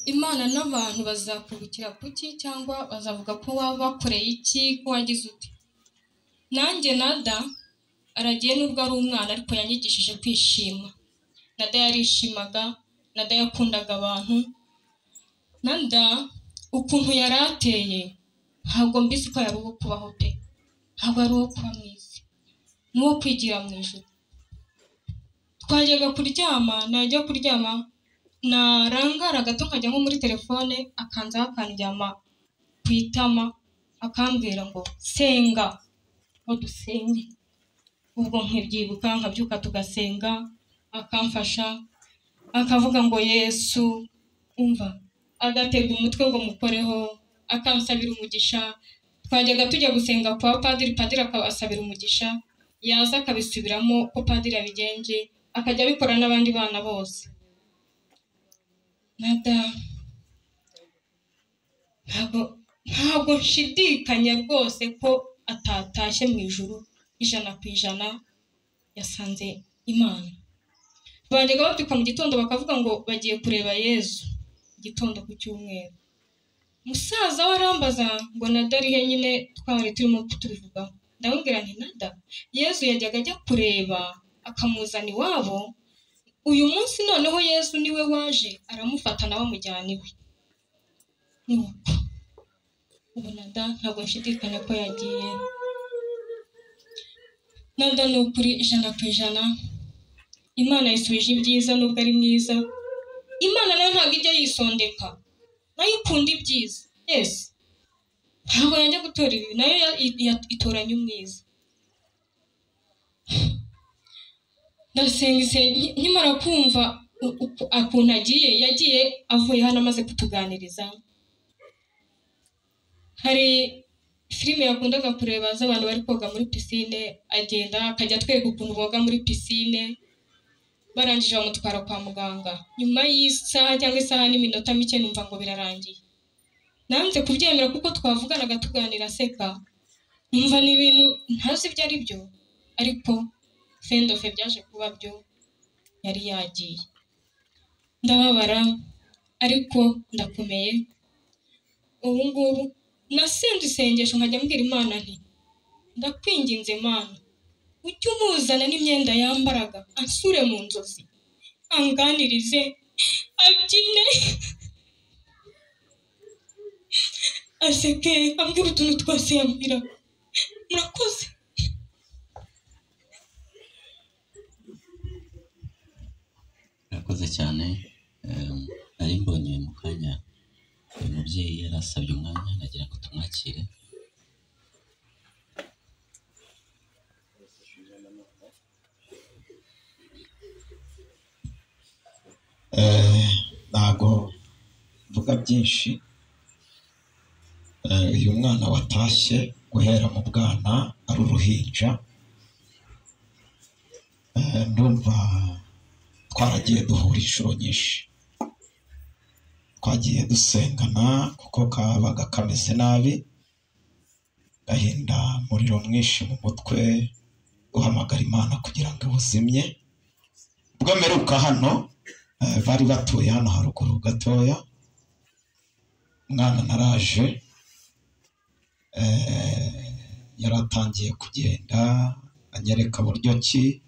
Imana n'abantu bazakubukira kuki, cyangwa bazavuga ko waba wakoreye iki, ko wagize ute? Nanjye Nada aragiye, nubwo ari umwana ariko yanyigishije kwishima. Nada yarishimaga, Nada yakundaga abantu. Nada ukuntu yari ateye ntabwo mbizi ko yari uwo kubaho pe, ntabwo ari uwo kuba mu isi, ni uwo kwigira mu ijuru. Twajyaga kuryama, najya kuryama narangara gato nkajya nko muri telefone, akanzaho akandyama ku itama, akambwira ngo senga, ngo dusenge. Ubwo nkibyibuka nkabyuka tugasenga, akamfasha, akavuga ngo Yesu, umva, agatega umutwe ngo mukoreho, akansabira umugisha. Twajyaga tujya gusenga kwa padiri, padiri akabasabira umugisha, yaza akabisubiramo ko padiri abigenje, akajya abikora n'abandi bana bose. Nada ntabwo nshidikanya rwose ko atatashye mu ijuru 100%, yasanze Imana. Bajyaga babyuka mu gitondo bakavuga ngo bagiye kureba Yezu igitondo ku cyumweru. Musaza we arambaza ngo Nada ari he nyine, twari turimo tubivugaho. Ndamubwira nti Nada, Yezu yajyaga ajya kureba akamuzana iwabo, uyu munsi noneho Yezu niwe waje aramufata nawe amujyana iwe. Nuko ubu Nada ntabwo nshidikanya ko yagiye. Nada ni ukuri 100%, Imana yisubije ibyiza nubwo ari mwiza. Imana nayo ntabwo ijya yisondeka, nayo ikunda ibyiza. Yes, ntabwo yajya gutora ibi, nayo itoranya umwiza. Ndasenga nkimara kumva ukuntu agiye, yagiye avuye hano amaze kutuganiriza. Hari filime yakundaga kureba z'abantu bari koga muri pisine, agenda akajya atwereka ukuntu boga muri pisine. Barangije bamutwara kwa muganga, nyuma y'isaha cyangwa isaha n'iminota mike numva ngo birarangiye. Nanze kubyemera kuko twavuganaga tuganira aseka, numva ni ibintu ntazi ibyo ari byo, ariko fendofe byaje kuba byo, yari yagiye. Ndababara ariko ndakomeye. Ubu ngubu nasenze isengesho nkajya mbwira Imana nti ndakwinginze Mana, ujye umuzana n'imyenda yambaraga, ansure mu nzozi, anganirize, abyine, aseke, ambwira utuntu twose yambwira. Murakoze. Murakoze cyane. Nari mbonye mu kanya uyu mubyeyi yarasabye umwanya, nagira ngo tumwakire. Ntago mvuga byinshi. Uyu mwana watashye guhera mu bwana ari uruhinja, ndumva twaragiye duhura inshuro nyinshi, twagiye dusengana kuko kabaga kameze nabi, gahinda umuriro mwinshi mu mutwe, guhamagara Imana kugira ngo ibuzimye. Ubwo mperuka hano, bari batuye hano haruguru gatoya, umwana naraje, yaratangiye kugenda anyereka buryo ki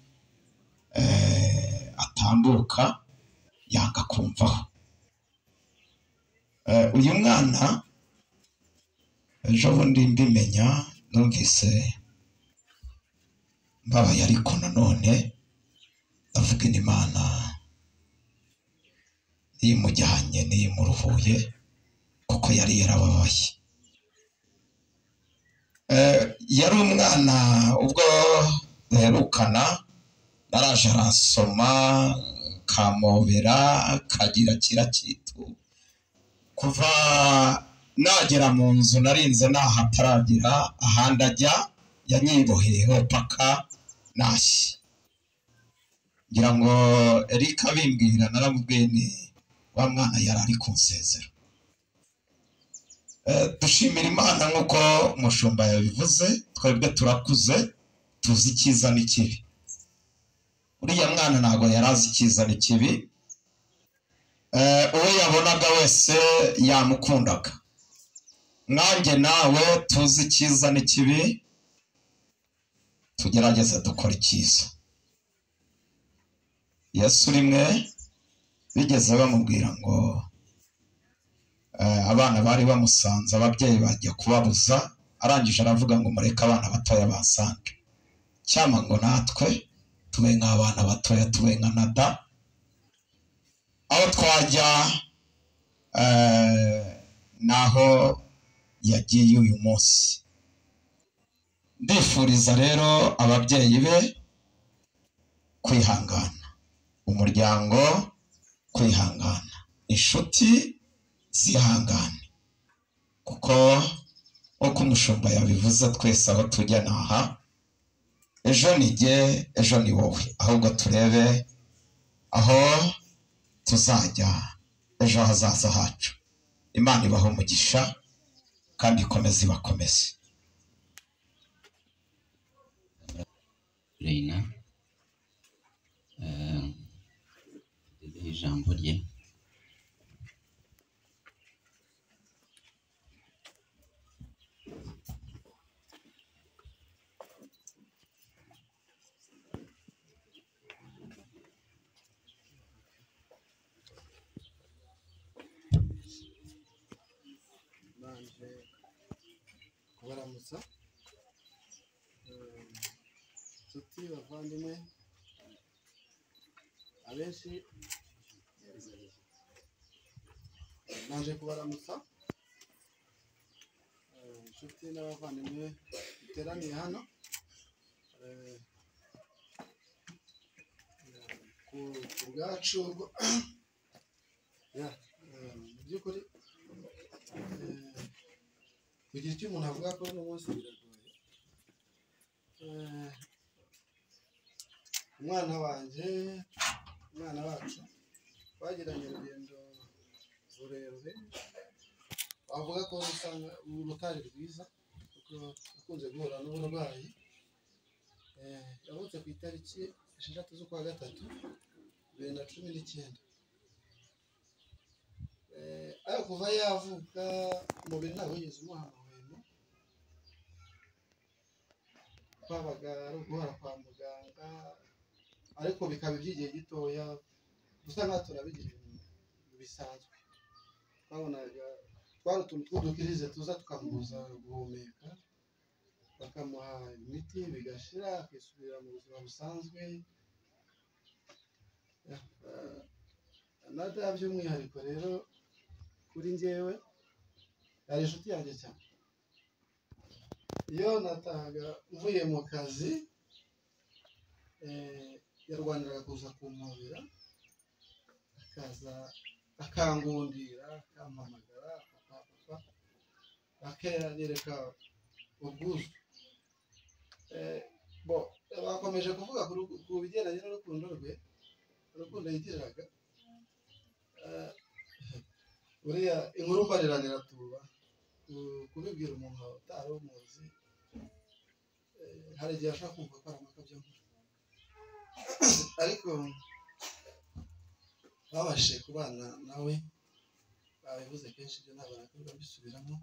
atambuka, yanga kumvaho. Uyu mwana ejo bundi mbimenya numvise mbabaye, ariko nanone ndavuga Imana niyimujyanye niyimuruhuye, kuko yari yarababaye. Yari umwana ubwo duherukana naraje aransoma kamobera kagira kira kitu. Kuva nagera mu nzu narinze nahataragira ahandi ajya, yanyiboheyeho paka nashye. Ngira ngo Eric abimbwira naramubwiye ni wa mwana yari ari kunsezera. Dushimira Imana nk'uko umushumba yabivuze, twebwe turakuze tuzi icyiza n'ikibi. Uriya mwana ntabwo yari azi icyiza n'ikibi. Uwo yabonaga wese yamukundaga. Nanjye nawe tuzi icyiza n'ikibi, tugerageze dukora icyiza. Yesu rimwe bigeze bamubwira ngo abana bari bamusanze, ababyeyi bajya kubabuza, arangije aravuga ngo mureke abana batoya basange. Cyangwa ngo natwe tube nk'abana batoya, tube nka Nada, aho twajya naho yagiye uyu munsi. Ndifuriza rero ababyeyi be kwihangana, umuryango kwihangana, inshuti zihangane, kuko uko umushumba yabivuze twese aho tujya naha, ejo ni jye, ejo ni wowe, ahubwo turebe aho tuzajya ejo hazaza hacu. Imana ibahe umugisha kandi ikomeze ibakomeze. Reina ijambo rye. Kubaramutsa inshuti bavandimwe, abenshi naje kubaramutsa inshuti n'abavandimwe duteraniye hano ku bwacu. Mu by'ukuri kugira icyo umuntu avuga ko uno munsi biragoye. Umwana wanjye, umwana wacu bagiranye urugendo rurerure, bavuga ko usanga urutari rwiza kuko akunze guhura n'uburwayi. Yavutse ku itariki 6 z'ukwa 3 2019. Ariko kuva yavuka umubiri ntabwo wigeze umuha amahwemo, twabaga ari uguhora kwa muganga, ariko bikaba iby'igihe gitoya, gusa nkaho turabigira ibintu bisanzwe. Twabonaga twari utuntu tw'udukirize tuza tukamubuza guhumeka, bakamuha imiti bigashira, akisubira mu buzima busanzwe. Nada by'umwihariko rero kuri njyewe yari inshuti yanjye cyane. Iyo natahaga mvuye mu kazi, yarwaniraga kuza kumpobera, akaza akangundira, akampamagara papa papa, akanyereka ubwuzu. Bakomeje kuvuga ku bigendanye n'urukundo rwe, urukundo yigiriraga. Buriya inkuru mbariranira tuba kubibwira umuntu utari umuzi, hari igihe ashobora kumva ko ari amakabya nkuru, ariko babashije kubana nawe, babivuze kenshi, ibyo ntabwo nakwirwa mbisubiramo.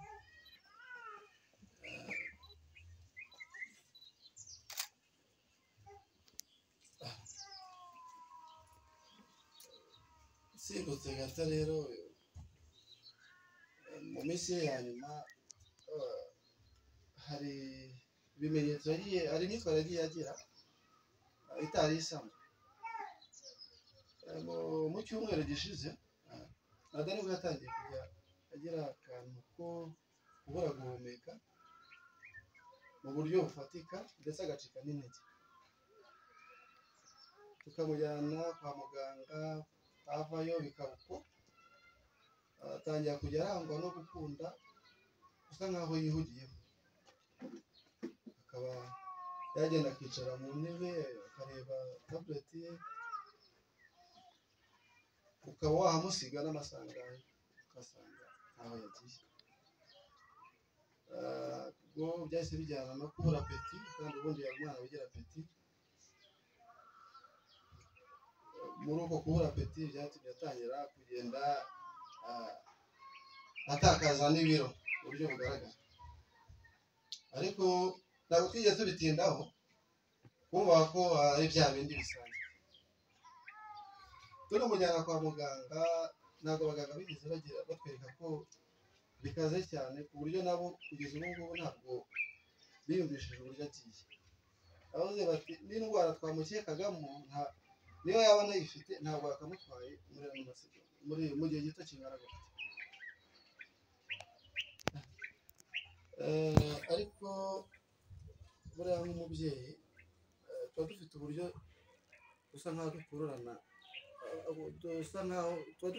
Simbutse gato rero, mu minsi ye ya nyuma hari ibimenyetso yagiye, hari imyitwarire yagiye agira itari isanzwe. Mu cyumweru gishize Nada nibwo yatangiye kujya agira akantu ko kubura guhumeka mu buryo bufatika, ndetse agacika n'intege. Tukamujyana kwa muganga, avayo bikaba uko, atangira kujya arangwa no gukunda usa nkaho yihugiyeho, akaba yagenda akicara mu ntebe akareba tabuleti ye, ukaba wahamusiga n'amasangahe ugasanga ntaho yagiye. Ubwo byahise bijyana no kubura apeti, kandi ubundi yari umwana ugira apeti. Muri uko kubura apeti byatumye atangira kugenda atakaza n'ibiro mu buryo bugaragara, ariko ntabwo twigeze tubitindaho, kumva ko ari bya bindi bisanzwe. Tunamujyana kwa muganga, ntabwo abaganga bigeze bagira batwereka ko bikaze cyane, ku buryo nabo kugeza ubu ngubu ntabwo biyumvishije uburyo agiye. Abavuze bati n'indwara twamukekagamo niyo yaba anayifite ntabwo yakamutwaye muri ano masegonda, muri mu gihe gito kingana gutya. Ariko buriya nk'umubyeyi tuba dufite uburyo dusa nkaho dukururana, dusa nkaho tuba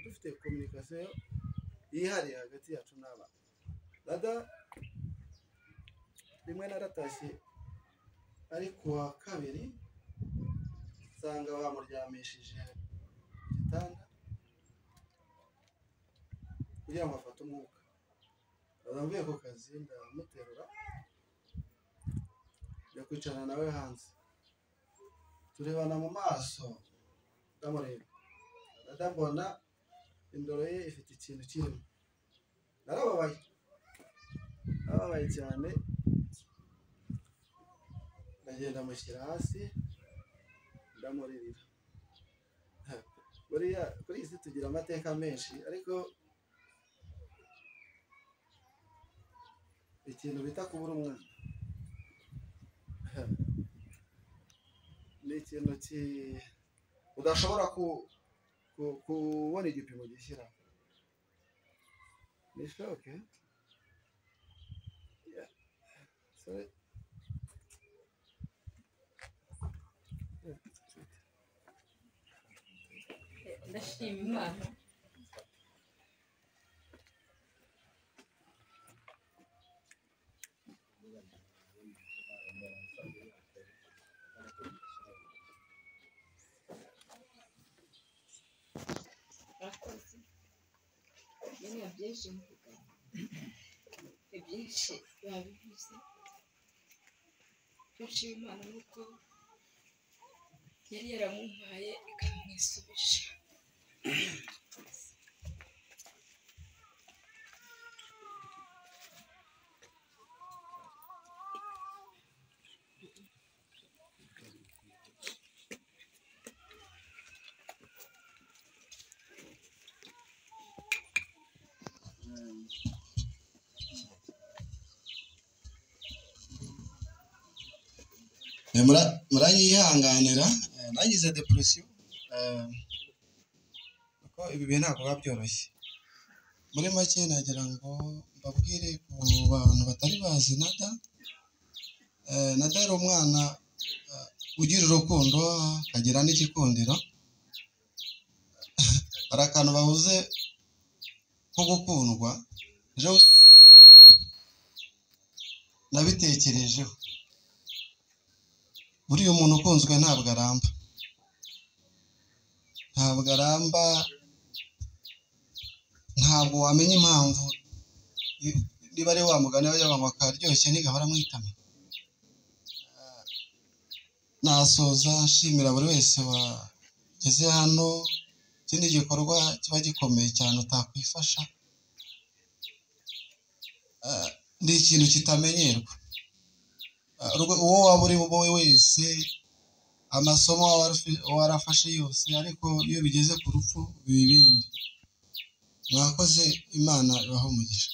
dufite communication yihariye hagati yacu n'abana. Dada rimwe naratashye ari kuwa kabiri, nsanga bamuryamishije ku gitanda kugira ngo afate umwuka. Mvuye ku kazi ndamuterura njya kwicarana nawe hanze, turebana mu maso, ndamureba, ndabona indoro ye ifite ikintu kirimo. Narababaye, narababaye cyane, ndagenda mushyira hasi ndamuririra. Buriya kuri iyi si tugira amateka menshi, ariko ikintu bita kubura umwana ni ikintu udashobora kubona igipimo gishyira. Ni shoke. Sorry. Ndashima Imana. Murakoze. Nyine byinshi mvuga, ibyinshi babivuze. Icyo nshima Imana ni uko yari yaramumpaye ikamwisubisha. Muranyihanganira, nagize depression kuko ibi bintu ntabwo biba byoroshye. Muri make nagira ngo mbabwire ku bantu batari bazi Nada. Nada yari umwana ugira urukundo akagira n'igikundiro. Hari akantu bavuze ko gukundwa, ejo nabitekerejeho. Buriya umuntu ukunzwe ntabwo aramba, ntabwo aramba, ntabwo wamenya impamvu. Niba ari wa mugani w'abanyarwanda karyoshye ntigahora mu itama. Nasoza nshimira buri wese wageze hano. Ikindi gikorwa kiba gikomeye cyane utakwifasha, ni ikintu kitamenyerwa. Uwo waba uri wowe wese, amasomo warafashe yose, ariko iyo bigeze ku rupfu biba ibindi. Mwakoze, Imana ibahe umugisha.